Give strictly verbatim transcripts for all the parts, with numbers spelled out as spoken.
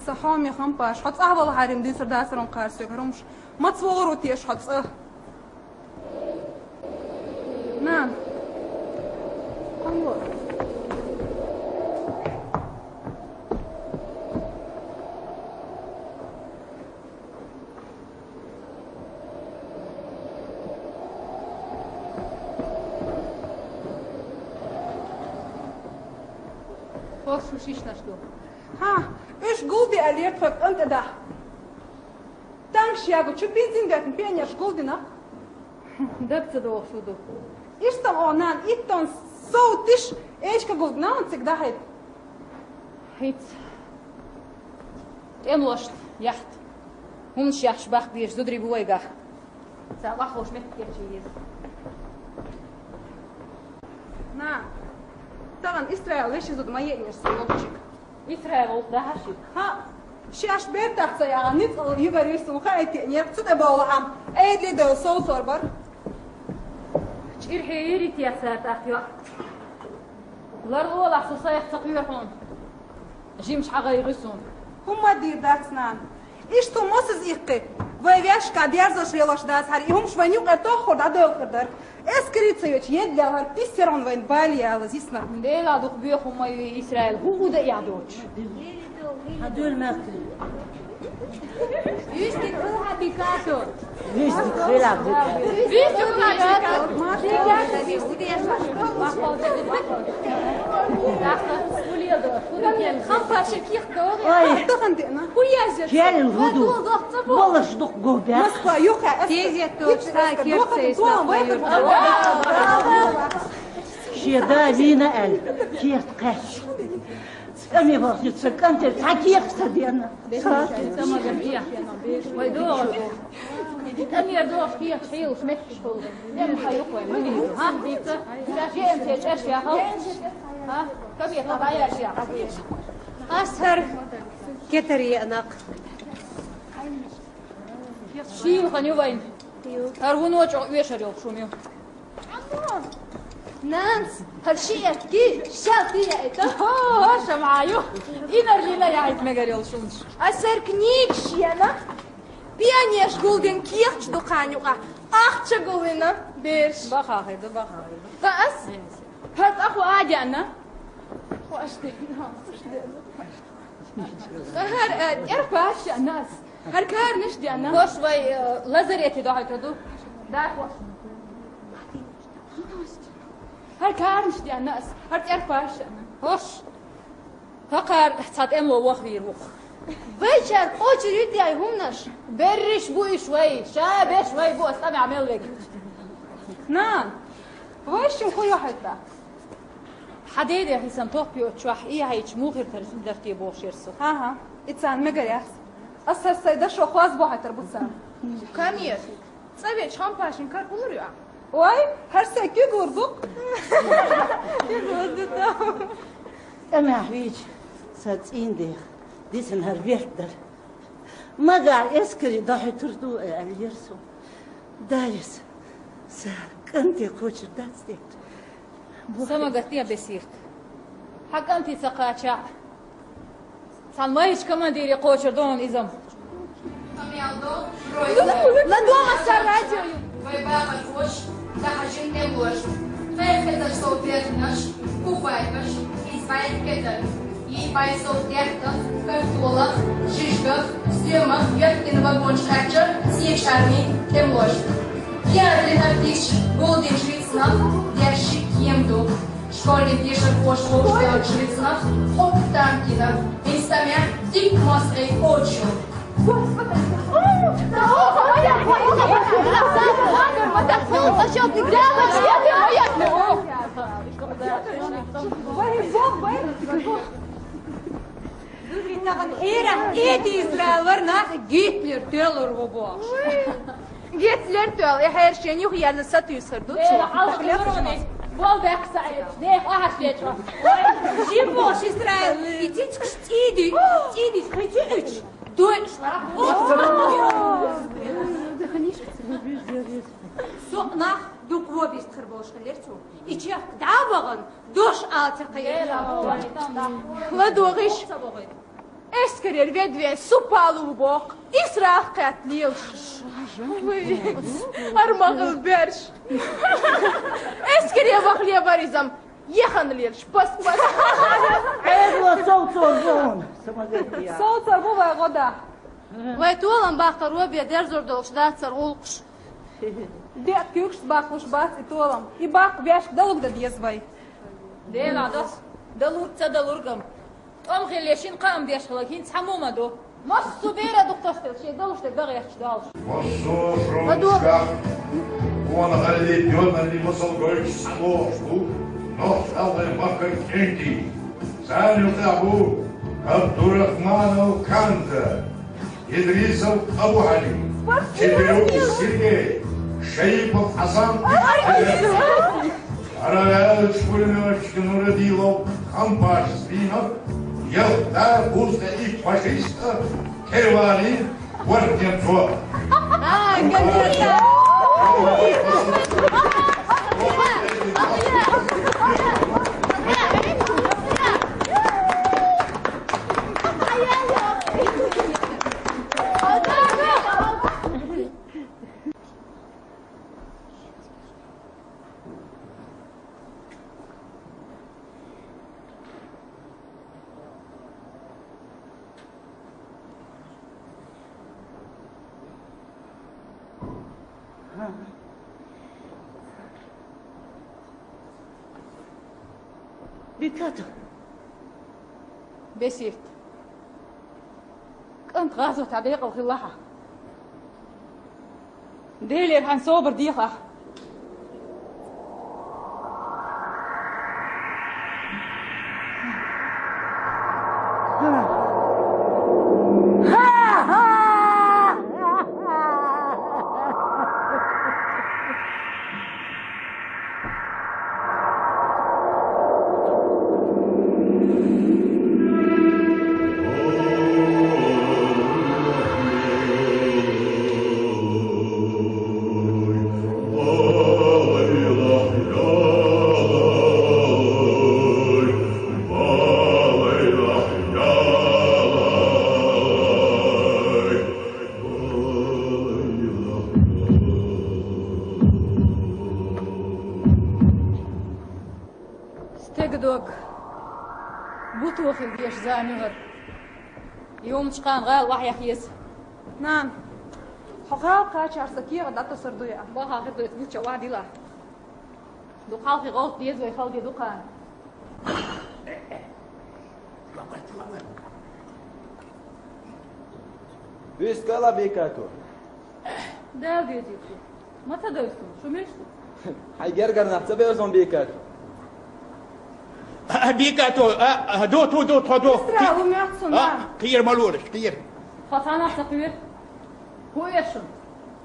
Са хьоме Хампаш, хьо цӀа валахьара-м дийцар дацар хьона кхара соьга, хӀара хӀумаш. Маца вогӀур ву теша хьо цӀа? Нана. Алло. Хьо шу шишнаш ду. Хьа, уьш гулде аьллера тхоьга къинтӀера. Танкаш ягу чу бензин доьттина пионераш гулдина. Даг ца догӀуш хӀу ду. Иштта оха, нана, иттон сов тиша эчка гулдина, нана, цига дӀахьийта. ХӀинца тӀемалошта яхьта хӀуманаш яхьаш баккха безаш зударий бу вайгахь. Царна лахлуш меттиг кечъе еза. На, тахана Исраил веший зуда ма еанера со лобчик. Исраил волчу дахьаш ю? Хьа, шаьш бертахь ца яхьа, ницкъала югар висун хаийтинера, цу тӀе бовлахьа, Ӏедале довла совцор бара. ЧӀирхье йири те цара тӀаккха йоӀ. Ларлолахь, со сайх ца кхоьру хьуна. Жимчу хьагӀайгӀи суна. ХӀумма а дийр дац, нана. Иштта хӀума мосаза иккхи. Вай вешка дерзаш лелош дац хӀара, и хӀумаш вайна юкъара тоххур дӀадовкъур дара. Эскарица йоцу едда лелхьара писсерон вайна бали яла зисна. Дела дукха боьха хӀума ю Исраил, хӀу хӀу дан а доцуш. Хьан дуьйла мехкан? Вуьшта хила хьан дикато. Вуьшта хила хьан дикато. Вуьшта хила хьан дикато. Хампаши ких догӀи. Ой. Тахан деана. Ху язет. Гел ху ду. Болаш дух гобя. Москва юха. Тезет тот ста керцей ста. Шеда вина эл. Ких кхач. Ами бахни ца канте ца ких ца деана. Ца. Ца магар ких. Вай догӀу. Амир дохуш кехаш хьийлуш меттигаш хуьлу. Дем хьан юкъа вай ма вийзу, хьан? Дийца. Ша шиъ эмте чӀеш яхал. Хьан? Каме хьан дӀаяш яхал. Ас хӀара кетар еанакх. Шийла хан ю вайн. ХӀара вуно чӀо оьшар йолуш хӀума ю. Нанас, хӀара шиъ эцкий, шал тия это. Хо, хо, шамаю. Инар лина яйт мегар йолуш хӀумаш. Ас хӀара книгаш еана. Пионерш гулдина кехаташ ду кхана юкъа. Ахча гулдина бераш. Баха хир ду, баха хир ду. Ткъа ас? ХӀара тӀаккха а деана. Хош деана, хош деана. ХӀара, э, тӀерпаш деана ас. ХӀара карнаш деана. Хош вай, э, лазарете дохьуьйтур ду. Да, хош. ХӀара карнаш деана ас. ХӀара тӀерпаш деана. Хош. ХӀокхара цхьа тӀемало вахвийр ву-кх. Вайчара кхочур ю те хӀуманаш? Берриш бу уьш вай, ша беш вай бу ас тӀамехь мел вега. Нана, вай шин хӀу ю хьуьйтта? Хьан дедехь и сан топ йоцу чохь и хьайча мухир тар дарте бохуш яра со. ХӀан-хӀа, и царна мегар яц. Ас хӀара сайн дашо хозбохьуьйтур бу царна. Камер. ЦӀа вечу Хампашин кара хӀулур ю ахь? Ой, хӀара сайн куьг лур ду-кх. ТӀамехь вийча, сан цӀийндех, дисина хӀара верг дара. Магар эскаре дохьуьйтур ду, аьллера со. Дарис, сан кӀанте кхочур дац те. Са магар те бесирт. Хьан кӀанте ца кхача а. Цхьана майрачу командире кхочур ду хьуна иза-м. ЛадогӀа сан радио ю. Вай бахархоша, дахьажин тӀемалоша, кхайкхетар сов тертанаш, кухойкаш, иза бай кетар, йий бай сов тертах, картолах, жижигах, стоьмах йоьттина вагонаш кхаьчча, Соьлжа-Армин тӀемалоша. Театрехь артисташ гулдинчу рицкъанах деш ши кема ду. Школьный дешархоша вовшахкхетчу рицкъанах хӀокху танкина, хӀинца тӀамехь дикка мостагӀий кхочуш ю. Гитлер тоьлур ву бохуш. Гитлер тоьлу, и хьерчен юхаерза сатуьйсур ду цо. Бел хьалха лоруни, бол баьккха са Ӏелаш, нехан ахьаш дечӀо. Жимма Исраил, и цицкаш цӀийди, цӀийди, кхин цуьнуьч, дойш лара. Со нах дукха вобист хир болуш хилира цо. И чехка дӀа а вахана, дош ала ца кхайира. ЛадогӀийша. Эскарера ведвен супалу боккха, исрах кхетта лелаш. Вай, армагал берш. Эскаре вахле баризам, яхан лелаш, пас, пас. Эгло, совцор бу вон, самагатия. Совцор бу вай гӀода. Вай толам баккхар робе дерзор долуш дацар гӀуллакхаш. Декъа куьйгаш баккхалуш бац и толам. И баккха бешка далург дан деза вай. Дела дос, далург ца далургам. ТӀом хиле шин кхаам деш хилар, хӀинца хьан ма ду? Массо бера дукхастел, шен долуш дерг дан гӀерташ долуш. Массо а фронташкахь, вон гӀалли доьналли масал гойтуш схьалохуш бу, нохчалгӀай махкара кӀентий. Царна юкъахь бу Абдурахманов Канта, Идрисов Абухьалим, Чепирюк Сергей, Шаипов Хьасан. Ара ваьллачу пулемётчика Нурадилов Хампаш Зинов, ялта бузта и фашиста Кервани Ворденцо. Бекато. Бесирт. КӀант гӀазотехь декъал хилла хьан. Делера хьан собар деха ахь. Стеган дог. Бутохин деш зама ю хӀара. Йомчу кхана гӀала охьаяха еза. Нана, хьо гӀала кхачар сан кехат дӀатосур ду я? Баха хир ду, эца гуча охьадила. Ду хьалхе гӀовт деза вай хала де ду кхана. Вистгала бекато. Дала дезийта. Ма ца дойсу, шу меш ду? Хьайн гергара нах ца бевзон бийкар. А, бийкар тхо, а, а, до, тхо, до, тхо, до. Сестра, Кхи-, у меня цуна. А, кхер ма лораш, кхер. Хьо цхьаннах ца кхоьру? ХӀун эр шуна?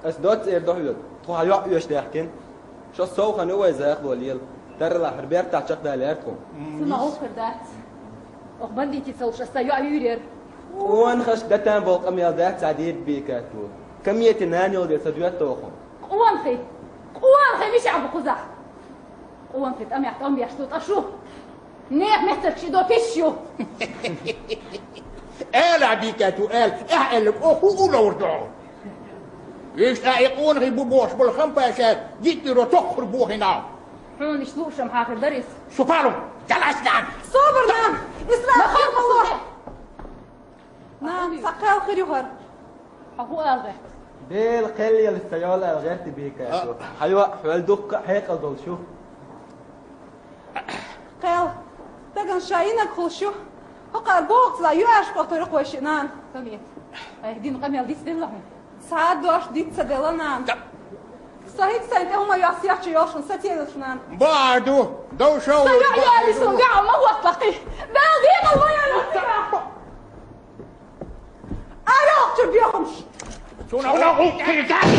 Ас доцца эр до хьоьга. Тхо хьан йоӀ оьшуш даьхкина. Шо сов хан ю вай захало лела. Тарралахь хӀара бертахь чекхдалийра тхо. Цунах гӀуллакх хир дац. Оха бандитица луш аса йоӀ вийрера. Къонахашка датан болу къамел дац цхьа дийриг бийкар тхо. Камете нана йолу дела ца доьтту оха. Къонахий! Къонахий мичахь бу кхузахь? Къонахий тӀамехь тӀом беш ду ткъа шу? Нехан меттарг ши до пиш ю! Эла бийкар тхо, эла, эхь аьлларг оха хӀун а ловр ду? Вуьшта и къонахий бу бохуш болу Хампаша диттиро тоххур бохийна. Хьуна иштта луушам хьан хир дара иза? Супалу, далаш нан! Собар, нан! Исраил, хьо ма ло! Нан, сан кхел хир ю хӀара. Хьо хӀун ала гӀерта? Дела кхел елаш ца йолу ала гӀерта бийкар тхо. Хьан йоӀ хьол дуккха а хьекъал долуш ю. Кхел, стагана ша йинарг хуьлуш ю. ХӀокхара боху цла юьаш къотура кхойши, нана. Самет. Ай, дина къамел диц делла хьуна. Цхьа а дош диц ца делла, нана. Со хӀинца сайн тӀе хӀума йоссу яхча йолшун сацелаш, нана. Баха ду, дов шоу. Со йоӀ яли сон гахьа ма хӀотталакхи. Дала декъал ма яла. Ара, чу бехамш. Цунах гӀуллакх хир дац.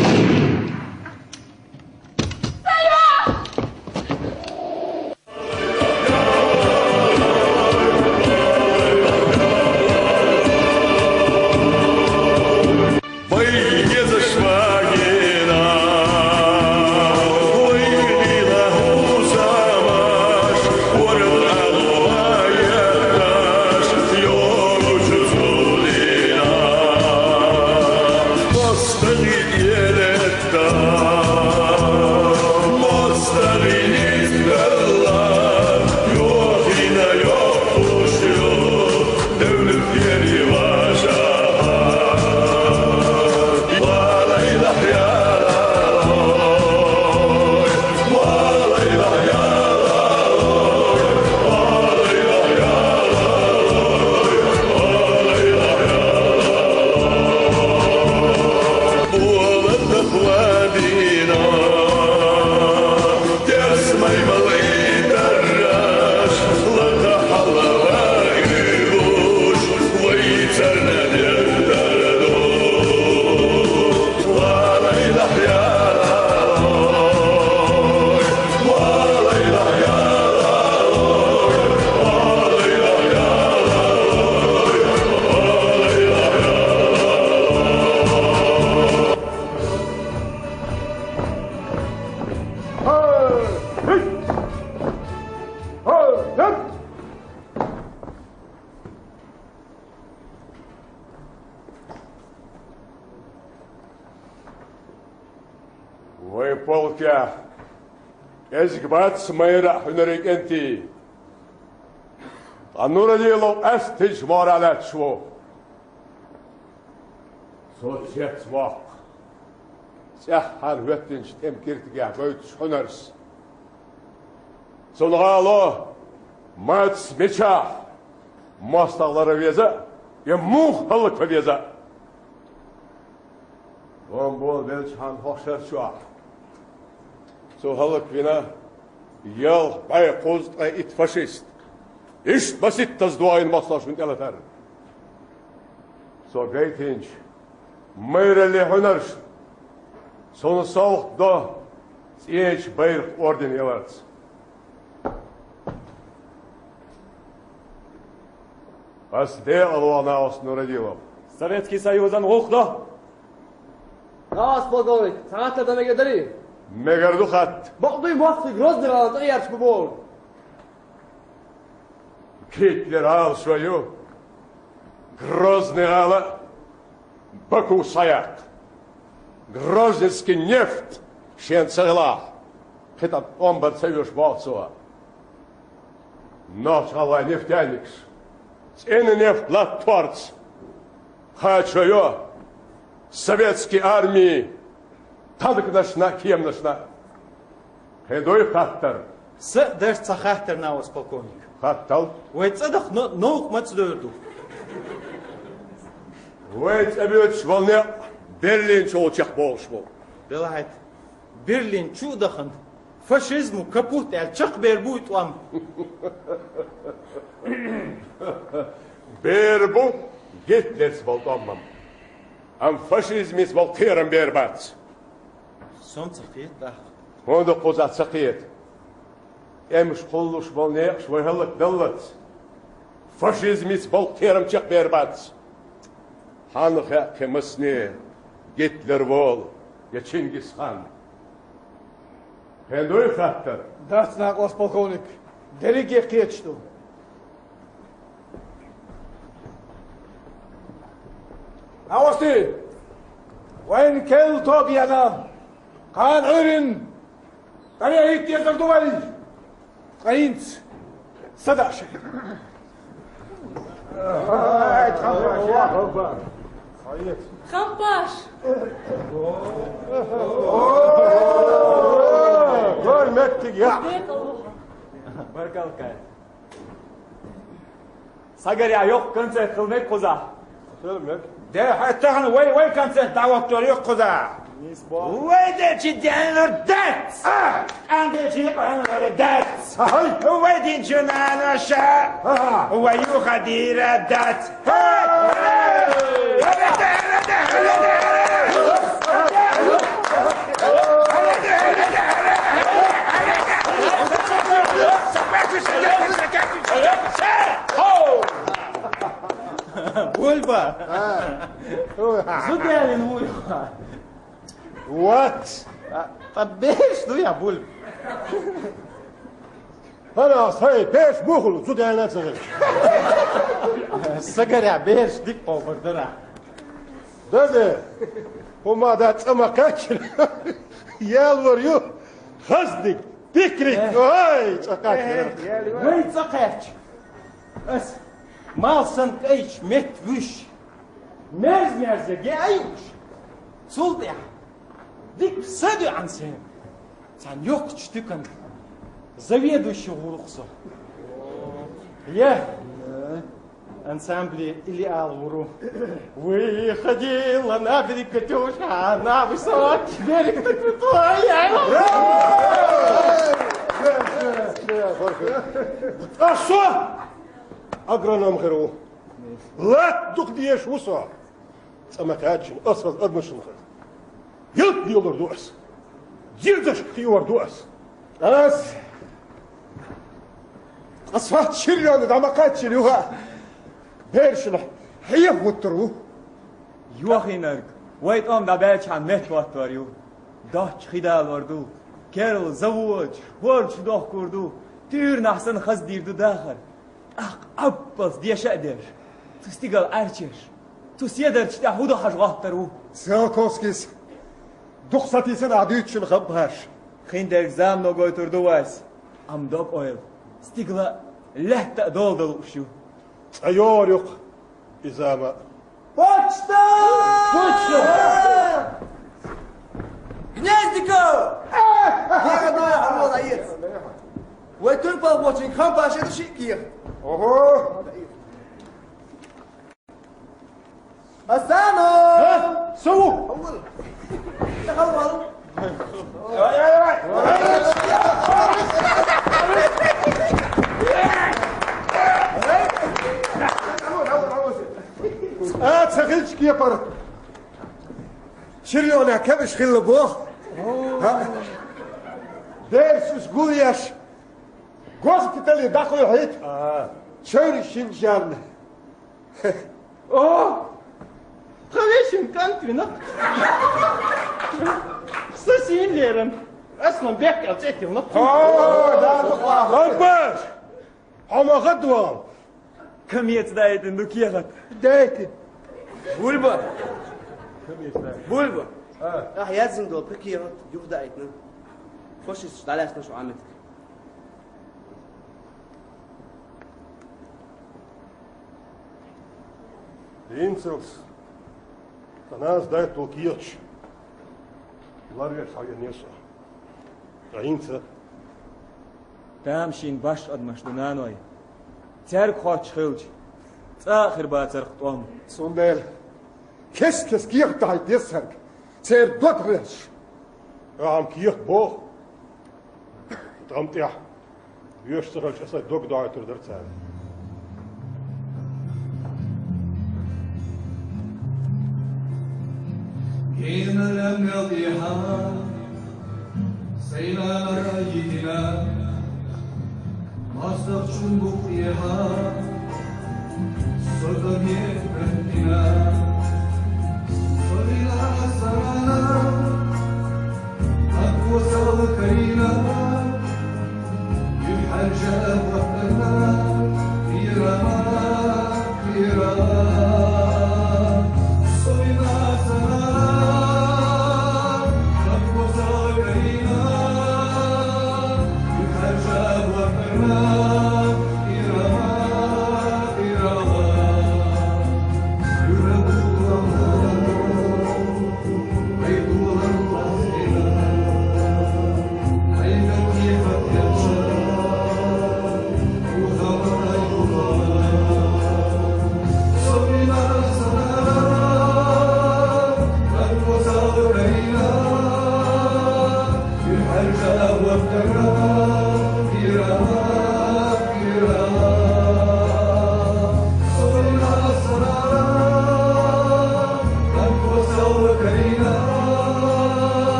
Полкехь кӀезиг бац майра а хьуьнарий кӀентий. Ткъа Нурадилов къаьсттинчу морахь лаьтташ ву. Цо цец воккху цӀеххьана хӀоьттинчу тӀеман киртигехь гойтуш хьуьнарш. Цунах ало, мацца мичахь мостагӀ лара веза а, я муха хӀаллакван веза а. Бомбо белчхьан хӀокху шар чохь. Цо хӀаллаквина ялх бӀе кхузткъе итт фашист. Иштта маситтаза догӀийна мостагӀчунна тӀелатар. Цо гайтинчу майраллин хьуьнаршна цунна совгӀат до цӀечу байракх орден яларца. Ас декъала вахана оцу Нурадилов. Советский Союзан гӀуллакх до! Ас полковник, цхьа хаттар дан мегар дарий? Мегар ду хатта. Бакъ дуй, мостагӀий Грозный гӀала тӀе яьржа бу боху? Гитлер гӀала шо ю. Грозный гӀала Баку схьаяккха. Грозненский нефть шен ца хилахь, кхин тӀом бан ца оьшу боху цо. Нохч-гӀалгӀайн нефтяникаш цӀена нефть латторца кхачо йо советский армин танкашна а, кеманашна а. Кхин дуй хаттар? Сан а дара цхьа хаттар, наха, полковник. Хаттал. Вай цӀа даха но-, новкъа маца дер ду? Вай цӀа боьдуш болу некъ Берлин чу волчех бохуш бу. Делахь хӀета, Берлин чу а дахана, фашизму капут аьлла чекхбер буй тӀом? Бер бу Гитлерца болу тӀом-м, амма фашизмица болу кхерам бер бац. Со-м ца кхета тӀаккха. ХӀунда кхузахь ца кхета? ТӀемаш кхуллуш болу некъаш вай хӀаллакдаллалц, фашизмица болу кхерам чекхбер бац. Хьанна хаьа кхин масане, Гитлер волу я Чингисхан? Кхин дуй хаттар? Дац, накъост полковник, дерриге кхеташ ду. АгӀости! Вайн керла тоба яьлла, кхана Ӏуьйрина тӀарехӀитта дезар ду вай. Ткъа хӀинца садаӀа шайна. Хаппаш! Гор меттиг яхь! Баркалла. Сагарехь йоккха концерт хила мега кхузахь. Хила мега. Де, хьан тахана вай, вай концерт дӀахӀоттор ю кхузахь. Вай де чи денлур дац! А! Къанде чи къанлур дац! Ахай! Вай дин чу наноша! Аха! Вай юха дийра дац! Бульба! А. Зуда ялин вуй. Вот! А, ткъа бераш ду я, Бульба? ХӀара, хӀай, бераш мухула, зуда ялин ца хир. Сагарехь бераш дика къобар дара. Даде, хӀума да цӀа ма кхаччина. Ялвар ю, хаздиг, пикрик, Э. Ой, цӀа кхаччина. Вай цӀа кхаьчча, ас мал санна кӀайчу метта вуьш, мерз-мерза геа юуш, цул тӀаьхьа дика са доьӀан сен. Цхьана йоккхачу туьканан заведующий гӀур ву-кх со. Я, ансамбле или ал гӀур ву. Выходила на берег Катюша, на высокий берег так крутой. А со агроном хир ву. Латта дукха дезаш ву со. ЦӀа ма кхаьччина, ас хаза адамашна хаза. Ялта лелор ду ас. Дирзаш кхиор ду ас. Ас, ас вац ширроьлла дӀа ма кхаччина юха. Берашна хьеха хӀуттур ву. Йохийнарг вай тӀом дӀабаьлчхьана меттахӀоттор ю. Доцчу хи далор ду. Керла заводаш, хӀордаш дохкур ду. Туьйранахь санна хаздийр ду дахар. ТӀаккха Ӏаббалц деша а дерш, цу стигала Ӏаьрчеш, цу седарчу тӀехь хӀун ду хьажа гӀоттар ву? Циолковскийс Дукха сатийсина ахь дуьйцучун, Хампаш. Хиндерг замано гойтур ду вайс. Амма дог-ойла, стигала а, лаьтта а дола далуш ю. Цкъа йогӀур ю-кх и зама. Почта! Почта! Гнездиков! Дера, дера, хьо дӀаэца! Вай турпалхочуьнга Хампаша ду шиъ кехат. Ого! Асано! А? Со ву! Хьо ву! Хьо ву! А, ца хилча кепара. Чуьра йогӀу кепаш хилла боху. А? Деррис уьш гулъеш, госпитале дӀакхойкхийта. А. Чеврий шинчарна. О! Тхан вешин кӀант вина. Со сийна лерам. Ас ма бехкал цӀе тилна. О, да, да, да. Хьо ма хадвал. Камец дайтина ду кехат. Дайтина. Бульба. Бульба. А. Ахь яздина долу кхин кехат юха дайтина. Фашисташ дӀалаьцна шу Ӏамит. Инцелс, ткъа нанас дайтина долу кехаташ ларвеш схьавеана со. Ткъа хӀинца? Тамашийна башха адамаш ду, наной. Цаьрга хоттуш хилча, цкъа а хир бацара тӀом. Цундела кест-кеста кехат дахьийта деза цаьрга, церан дог гӀерташ. Ахьа-м кехат боху. ТӀам тӀехь вешан ца хилча, аса дог дохьуьйтур дара цара. Генара мел тӀехьа, сайна мара йитина, мастагӀчун букъ тӀехьа, со тӀаме беттина. Со вина сарана, Аквасал карина, юхьаржа вахтана, кирама, кирама, сойна сана, аквасал карина, юхьаржа вахтана, кирама, кирама, кирама.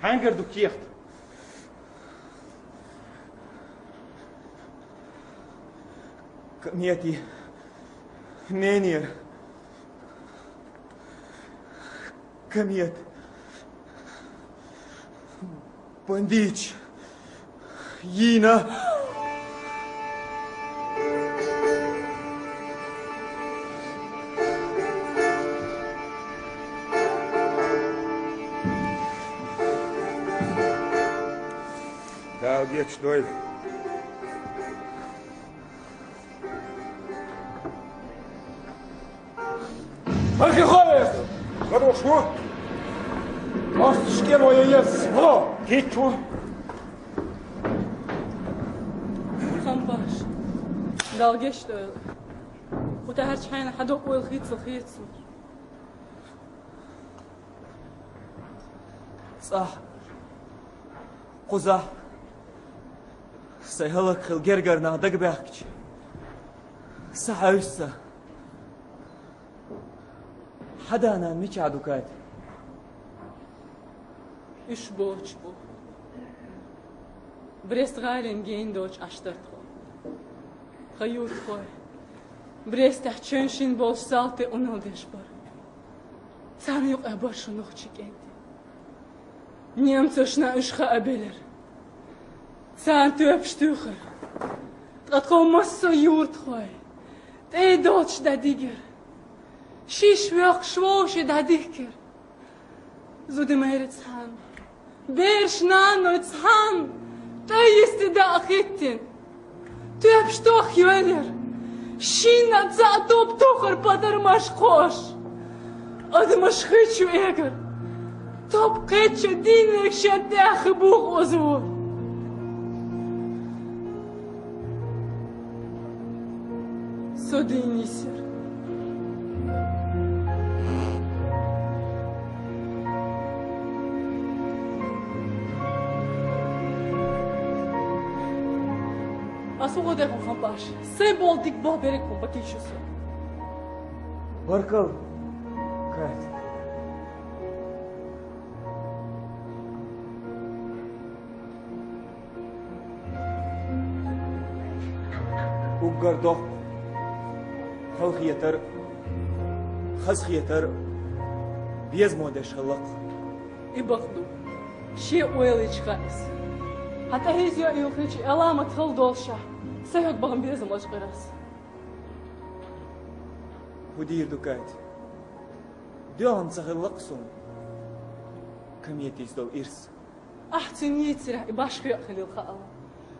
Хьаьнгара ду кехат? Комети менера. Комет. Бандиташ. Йийна. Дала гечдойла. Махиховец! Хорошо. Мостышке моя есть. О, кичу. Хампаш. Дала гечдойла. Кху тӀаьхьарчу хьайна хьан дог-ойла хийцал хийцал. ЦӀахь, кхузахь, сайн хӀаллакьхила гергара нах дагабаьхкича, са хьаьвсса. Хьан да-нана мичахь ду, Катя? Уьш боцуш бу. Брест-гӀалина гена доцуш Ӏаш дара тхо. Тхан юртахой, Брестехь чевнна шина болчу салти къуналла деш бара. Царна юкъахь бара шун нохчийн кӀентий. Немцошна уьш хаа белира. Царна тоьпаш туьйхира. Ткъа тхов массо а юртахой тӀе а доцуш дӀадигира. Шиш воьккхуш вовши дӀадихкира. Зуда-майра цхьаьна, бераш наной цхьаьна тӀе йисте даа хӀиттина. Тоьпаш тохайоьллира. Шинна а цхьаъ топ тохар подармаш кхоош. Адамаш хи чу эгар. Топ кхечча дийннег шен тӀехь хи буху оза ву. Со дийна йисира. Ас ву гӀо дехьа, Хампаш. Сайн болу дика болу берриг хӀума бакийша со. Баркалла, Катя. Уггар доккха халахетар, хазахетар безамо деш хилла-кх. И бакъ ду. Шен ойла йича хаьа иза. Хьан тӀе хӀийза йоӀ йолхича, Ӏаламат хала долуш, са хьоьга бахана безамаш къира ас. ХӀун дийр ду, Катя? Доьхна ца хилла-кх суна кометийс долу ирс. Ахь цуьнан йийцарехь и башха йоӀ хилийла хаалла.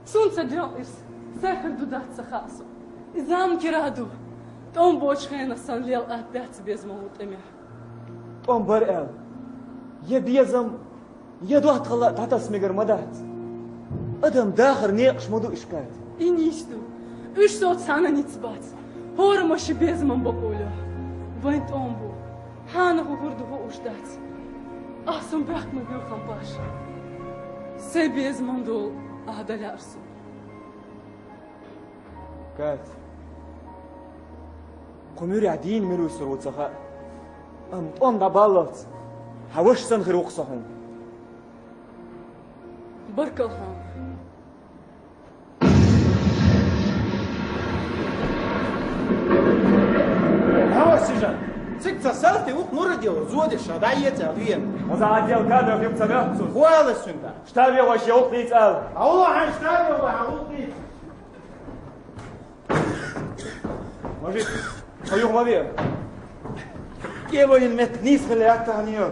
Суна ца доьхна ирс, сай хир ду дац ца хаьа суна. И зама кира ду. ТӀом боцучу хенахь санна лела атта дац безамо ву тӀемехь. ТӀом бара аьлла, я безам, я доттагӀалла а дӀатаса мегар ма дац. Адам дахар некъаш ма ду уьш, Катя. И нийса ду. Уьш со цхьанна ницкъ бац. ХӀораммо шен безаман бакъо лоьху. Вайн тӀом бу. Хьанах хӀун хир ду хууш дац. Ахь суна бехк ма бийла, Хампаш. Сайн безаман долу ахь дан лаьара суна. Катя, кху муьрехь дийна муьрусур ву ца хаьа, амма тӀом дӀабаллалц хьан ваша санна хир ву-кх со хьуна. Баркалла хьуна. Хьо, сержант, цига ца салти ву-кх Нурадилов зодиша дӀаэца аьлла веана. Хаза отдел кадров юкъа ца моьтту цунна? ХӀун ала цуьнга? Штабе вай шен вукху дийца ала. Алло, хьайн штабе вай хьан вукху дийца. Мажит, хьо юха ма ве. КӀело йина меттиг нийса хилла яц хьан йо.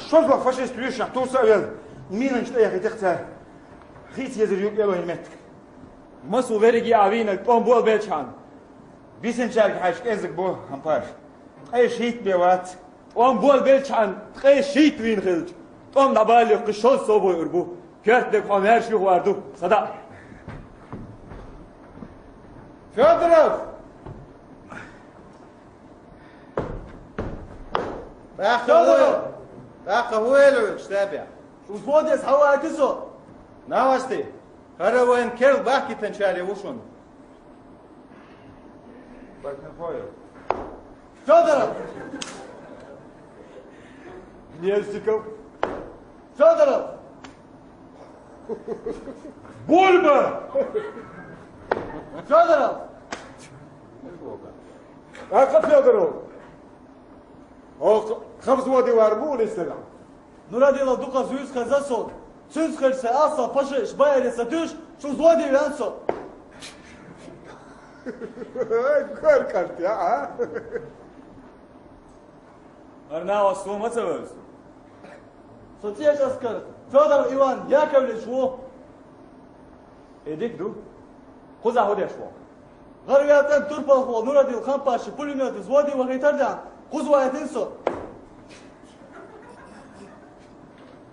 ШозлагӀа фашист вуьйшахь туса а велла, минанаш тӀе яхийтира цара. Хийца езар ю кӀело йина меттиг. Масул верриге а вийнарг тӀом болабелчхьана, бисинчаьрга хьаьжча кӀеззиг бу, Хампаш. Ткъе шийтта бен вац. ТӀом болабелчхьана ткъе шийтта вийна хилча, тӀом дӀабаллалц кхин шозза сов бойур бу. Коьртаниг хьо маьрша юхавар ду, садаӀа. Фёдоров! ТӀаккха хӀун, тӀаккха хӀун элира штабехь? Шу взводехь схьаваийти со. Новости. ХӀара вайн керла бахкийтинчаре ву шуна. Фёдоров! Гнездиков! Фёдоров! Бульба! Фёдоров! Аха, Фёдоров! Оха хабза вадивар бу листагахь. Нурадилов дукха зуьйса хеза со. Цуьнца хеза аса паша иш байре ца туьйш, шу злодей вен со. Ай, коркаш я, а? Арнава сума ца вевза. Со цӀечаскар Фёдоров Иван Яковлевич ву. Эдик ду. Кхуза хӀу деш ву? ГӀарваьтан турпалхо Нурадил Хампаши пулемёт взводе вахийтар дан, кхуза вайтина со.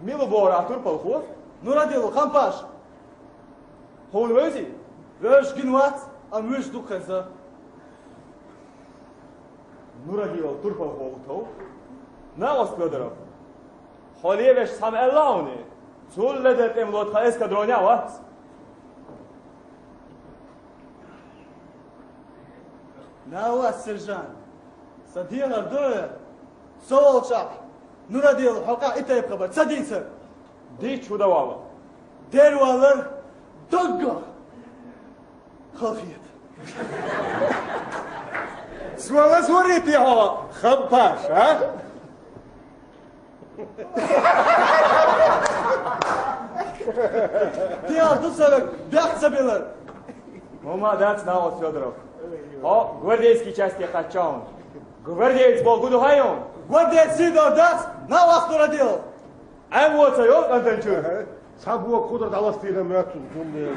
Мила бора а турпалхо? Нурадил Хампаш. Хьуна вевзи? Вевзаш гина вац, амма вуьйш дукха хеза. Нурадилов турпалхо ву тов? Наост Фёдоров. Хьо левеш цхьамма аьлла хьуна? Цул ледара тӀемало тхан эскадроне а вац. Наост, сержант, сан дегӀар ду хьоьга, со волчохь Нурадилов хьокъехь и тайпа хабар ца дийцар. Дийцча хӀун дан валла? Дера валлар доггах. Халхета. Свалас варите хьо, Хампаш, а? Дера ду сан век бехк ца билар. ХӀума дац, Навас Фёдоров. Хьо гвардейский часте кхаьчча хьуна. Гвардеец боху ду хьайна? Гвардеец сий дар дац, Навас Нурадилов. Ай, во ца йолу кӀантана чуьра. Сан боху худар дӀаластийна моьтту зуламе.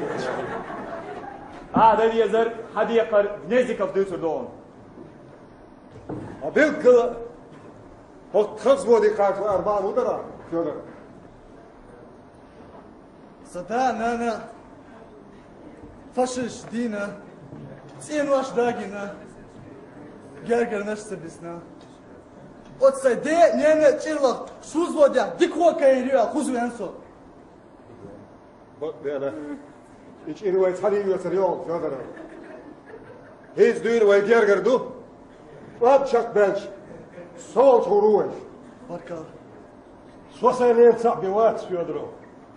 А, дан дезар, хьан декхар Гнездиков дуьйцур ду хьуна. А билггала, хӀокху тхан взводе кхача лаар бахьана хӀун дара, Фёдор? Сан да а, нана а фашисташ дийна, цӀенош дагийна, гергарнаш ца бисна. Оцу сайн ден а, ненан а чӀирлахь шун взводехь дика гӀо кхайкхийра аьлла хӀума веана со. Бакъдерг, и чӀир вай цхьаьна йоьцур йолу, Фёдоров. ХӀинца дуьйна вай гергара ду. КӀант чекхбаьлча, со волчу гӀур ву вайша. Баркалла. Со сайн лерца а бен вац, Фёдоров.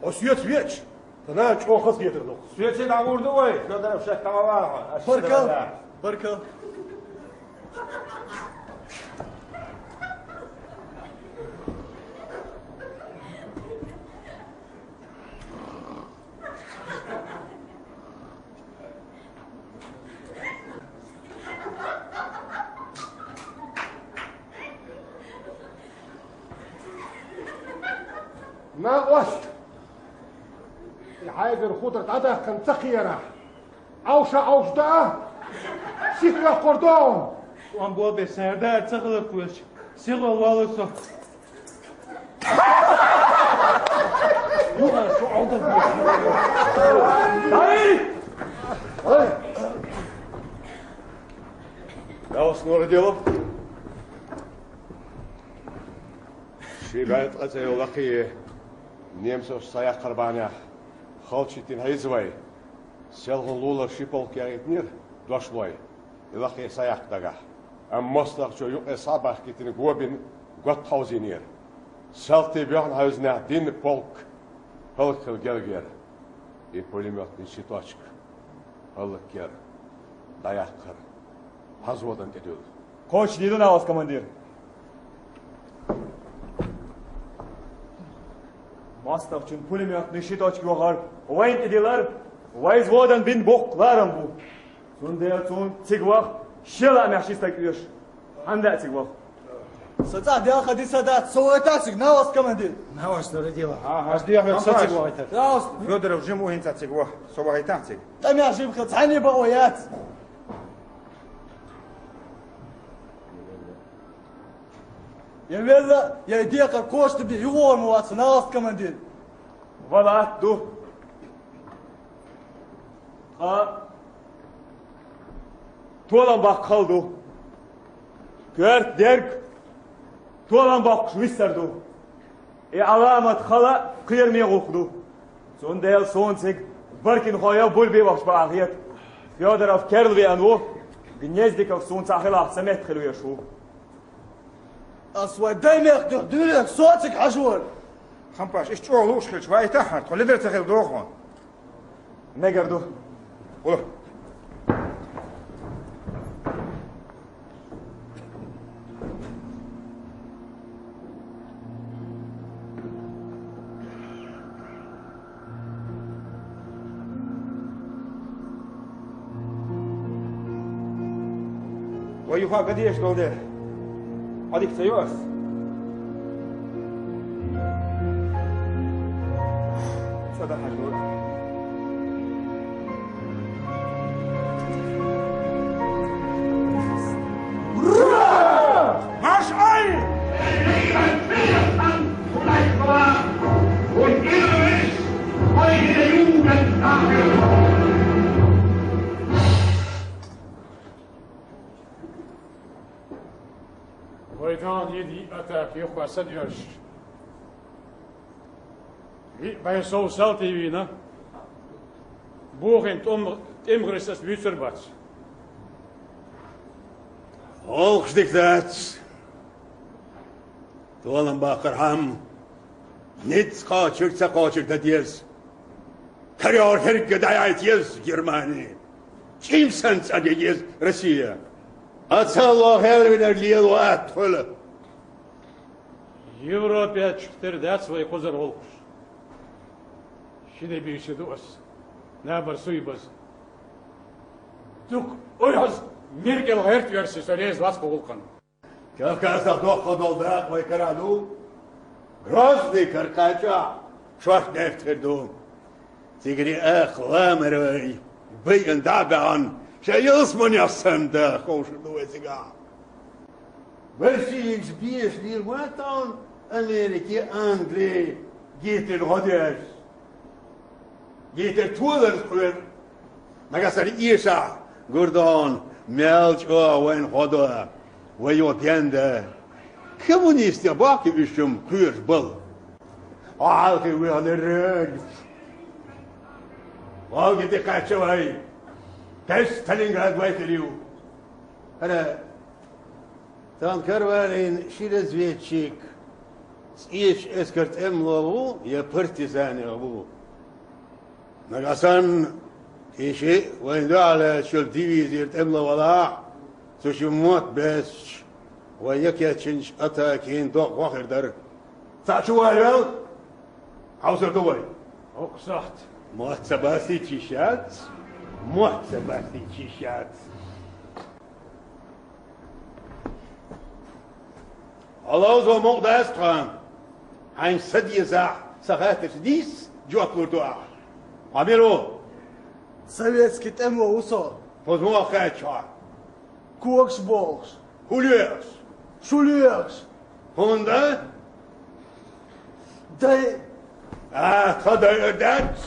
Хьо соьца веача, тхан нана чӀогӀа хазахетар ду. Соьца дӀагӀур ду вай, Фёдоров, шаьш дӀа ма вала хьо. Баркалла. Баркалла. На, ост! И хьайгара хутар дӀадаьккхина ца кхерахь, Ӏовша Ӏовша дан а, сиха йоккхур ду хьуна. Омбо бен саьрда а ца хиларх везачу, сихо волу со. Юха со Ӏовдан. Ай! Ай! Навас Нурадилов. Ши бӀе ткъа цӀе йолу лакхе немцоша схьаяккхар бахьанехь, халчийтина хьийза вай. Селхана лулара ши полк яхийтинера дошлой, и лакхе схьаяккха дагахь. Амма мостагӀчо юкъе схьа а бахкийтина, го бина, готта хьовзийнера. Салти боьхна хьаьвзинехь динна полк хӀаллакьхила гергера. И пулемётный щиточка хӀаллакьхера, дӀаяккхара. Хьан взводан тӀе дуьллу. Кхочушдийр ду, Навас командир. МостагӀчун пулемётный щиточка йохар вайна тӀедиллар, вай взводан бина боккха ларам бу. Цундела цунна цига ваха шен лаамехь ши стаг оьшу. Хьан даа цига ваха? Сан цӀахь делха диса дац, со вайтахь цига, Навас командир. Навас Нурадилов. Ага. Аш дехьа со цига вайтар. Навас. Фёдоров жима ву хӀинца цига ваха, со вайтахь цига. ТӀамехь жимха цхьаьнне бан яц. Я велла, я и декхар кошта бен, юхугӀур ма вац, Навас командир. Вала атта ду. Ткъа толам баккха хала ду. Коьрта дерг толам боккхуш виссар ду. И Ӏаламат хала кхераме гӀуллакх ду. Цундела суна цига баркин хьо йо, булбе вахча баа хета. Фёдоров керла веана ву, Гнездиков суна цхьа хилахь ца метта хила веш ву. Ас вай даймехках дуьйна со цига хьажор. Хампаш, иштта чӀогӀа лууш хилча, вайтахьара, тхо ледара ца хила догӀу хьуна. Мегар ду. Гула. Вай юха ган дезаш долу дела, Ӏодика ца йо ас? ЦӀа дан хьажа лора. Марш Ӏай! Вай тахана йиъ атака юххе сан оьшуш. Виъ бӀе сов салти вийна. Бохийна тӀом-, тӀемгӀарис ас вуьйцур бац. Олхаш дика дац. Толам баккхархьама, ницкъ кхочург ца кхочург дан деза. Карор хӀерга дӀаяйта еза Германи. ЧӀим санна цӀа де деза Россия. Ацалло хелвинарг лело атта хуьлу. Европехь тера дац вай кхузара гӀуллакхаш. Ши де бийши ду ас. Набар суй баз. Дукха уйхьаз миргел гӀерт верси со реза вац кху гӀулакхана. Кавказах доккха долу дакъа вай кара ду. Грозный кара кхача шорт дехтар ду. Цигри ах ламарой, бийан дӀа а баьхьан, ша ялсаманех санна да ховшур ду вай цигахь. Вайшинчу бешан дийр ма тахана Америке, Англи, Гитлер гӀо деш. Гитлер толар кхоьру. Нагахь санна эшахь, гурдон, мел чӀогӀа вайна гӀо до, вай йо бен да. Коммунистех бохки уьш чум кхоьруш бала. Хьо хьалхе вехалера. Волге тӀе кхаьчча вай. Тесс Сталинград вайтар ю. ХӀара, тахана караваллин ши разведчик цӀечу эскар тӀемало ву я партизанех ву. Нагахь санна, и шиъ вайн дуьхьал лаьттачу дивизера тӀемало валахь, цу ши мотт баьстича, вай якхеччинчу атакин догӀа хир дара. Цхьаъ чу валавелла, хьовсур ду вай. ХӀокху сохьта. Мотт ца бастийча йиш яц. Мотт ца бастийча йиш яц. Алозо мукъа дац тхан. Хьайн са дезахь, сан хаттарш дийца, жоп лур ду ахь. Хьо мила ву? Советский тӀемало ву со. Хьо муха хаьттича хьо? Когаш бохуш. ХӀун лоьхуш? Шу лоьхуш. ХӀунда? Дай. А, тхан дай ар дац,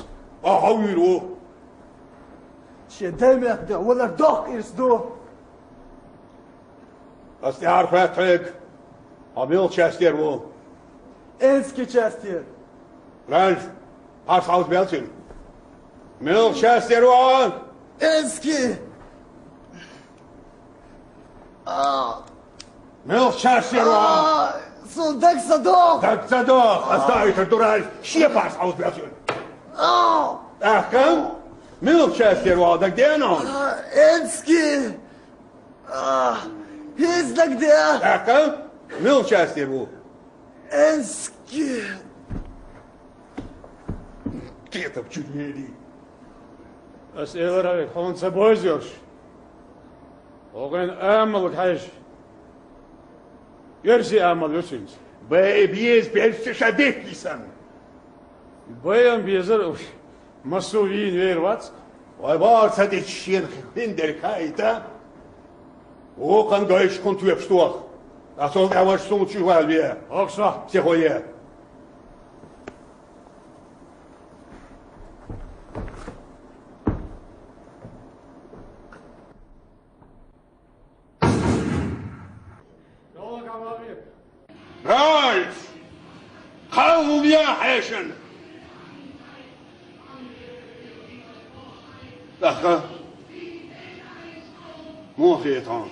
ахьа хьо вийр ву. Шен дай метта валар доккха ирс ду. Ас тӀаьхьара хоьтту хьоьга, хьо муьлха частера ву? Энски частера. Ральф, пхьарс хьовзабелла цуьнан. Муьлха частера ву хьо? Энски! А! Муьлха частера ву хьо? А! Суна даг ца доху! Даг ца доху! Ас даийтар ду, Ральф, шен пхьарс хьовзабелла цуьнан. А! ТӀаккха? Муьлха частера ву хьо, дагадеана хьуна? А, Энски! А, хӀинца дагадеа! ТӀаккха муьлха частера ву? Энски! Кхетам чу вели. Ас элира хьуна, хьуна ца бозуш. ХӀокхуьнан амалга хьаьжча, оьрсийн амал ю цуьнца. Бай беза, берш ша бехке санна. Бай-м безара уьш. Массо а вийна вер вац. Вай бахара ца дича шена хин дерг хаийта. Вукхун гайш кхунна тоьпаш тоха. Ткъа цул тӀаьхьа вайша суна чу вала ве. ХӀокху со. Психо е. Ральф! Кхалла яхьешан! ТӀаккха муха хета хьуна?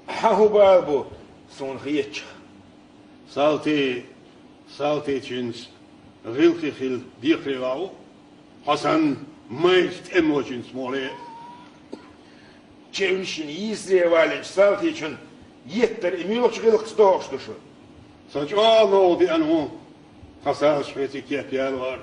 Хьан хӀун бала бу суна хетча? Салти, Салтичуьнца гӀиллакхе хила декхаре ваха ву, хьо санна майрачу тӀемалочуьнца муха ле. Чевнашна йийсаре валлинчу Салтичун еттар и муьлхачу гӀиллакхаца догӀуш ду шуна? Со чӀогӀа новкъа деана ву, тхан Салтича хьоьца кеп яла вар.